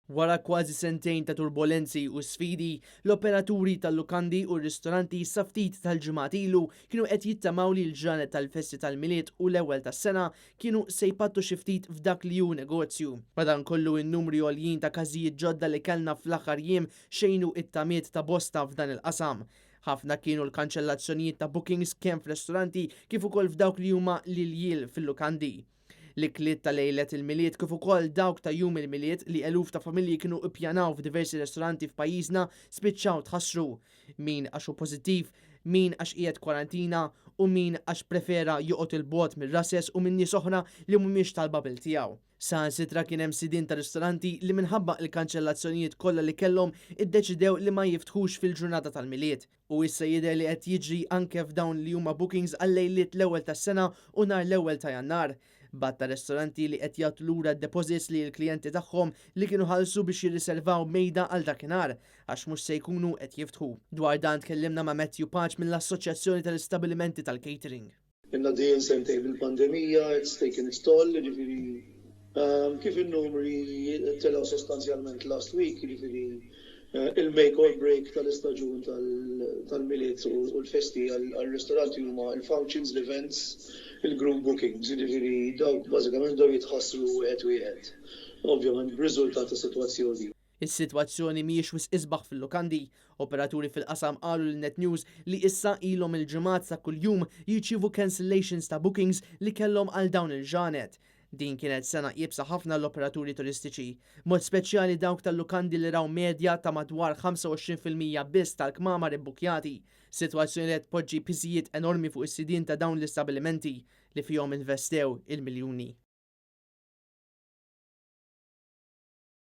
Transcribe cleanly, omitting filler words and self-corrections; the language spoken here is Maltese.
Wara kważi sentejn ta' turbolenzi u sfidi, l-operaturi tal-lukandi u r-ristoranti sa ftit tal-ġimgħat ilu kienu qed jittamaw li l-ġranet tal-festi tal-Milied u l-ewwel tas-sena kienu se jpattu xi ftit f'dak li hu negozju. Madankollu n-numri għoljin ta' każijiet ġodda li kellna fl-aħħar jiem xejnu it-tamiet ta' bosta f'dan il-qasam. Ħafna kienu l-kanċellazzjonijiet ta' bookings kemm f'ristoranti kif ukoll f'dawk li huma l-iljiel fil-lukandi. L-ikliet ta' lejlet il-Milied kif ukoll dawk ta' jum il-Milied li eluf ta' familji kienu ippjanaw f'diversi ristoranti f'pajjiżna spiċċaw tħassru. Min għax hu pożittiv, min għax qiegħed kwarantina u min għax prefera joqgħod 'il bogħod mir-rases u minn nies oħra li mhumiex tal-bubble tiegħu. Saħansitra kien hemm sidien ta' ristoranti li minħabba l-kanċellazzjonijiet kollha li kellhom iddeċidew li ma jiftħux fil-ġurnata tal-Milied. U issa jidher li qed jiġri anke f'dawn li huma bookings għal lejliet l-ewwel tas-sena u nhar l-ewwel ta' Jannar. Għadd ta' ristoranti li qed jagħtu lura deposits li l-klijenti tagħhom li kienu ħallsu biex jirriservaw mejda għal dakinhar għax mhux se jkunu qed jiftħu. Dwar dan tkellimna ma' Matthew Pace mill-Assoċjazzjoni tal-Istabilimenti tal-Catering. Ilna din sentejn bil-pandemija, it's taken its toll, jiġifieri kif in-numri telgħu sostanzjalment last week, jiġifieri il-make or break tal-istaġun tal-Milied u l-festi għal-ristoranti huma il-functions, l-events, il-group bookings, jiġifieri dawk bażikament daw jitħassru wieħed wieħed. Ovvjament b'riżultat ta' sitwazzjoni. Is-sitwazzjoni mhijiex wisq isbaħ fil-lukandi. Operaturi fil-qasam qalu lil Net News li issa ilhom il-ġimgħat ta' kuljum jirċievu cancellations ta' bookings li kellhom għal dawn il-ġranet. Din kienet sena iebsa ħafna l-operaturi turistiċi, mod speċjali dawk tal-lukandi li raw medja ta' madwar 25% biss tal-kmamar ibbukjati. Sitwazzjoni li qed tpoġġi piżijiet enormi fuq is-sidien ta' dawn l-istabilimenti li fihom investew il-miljuni.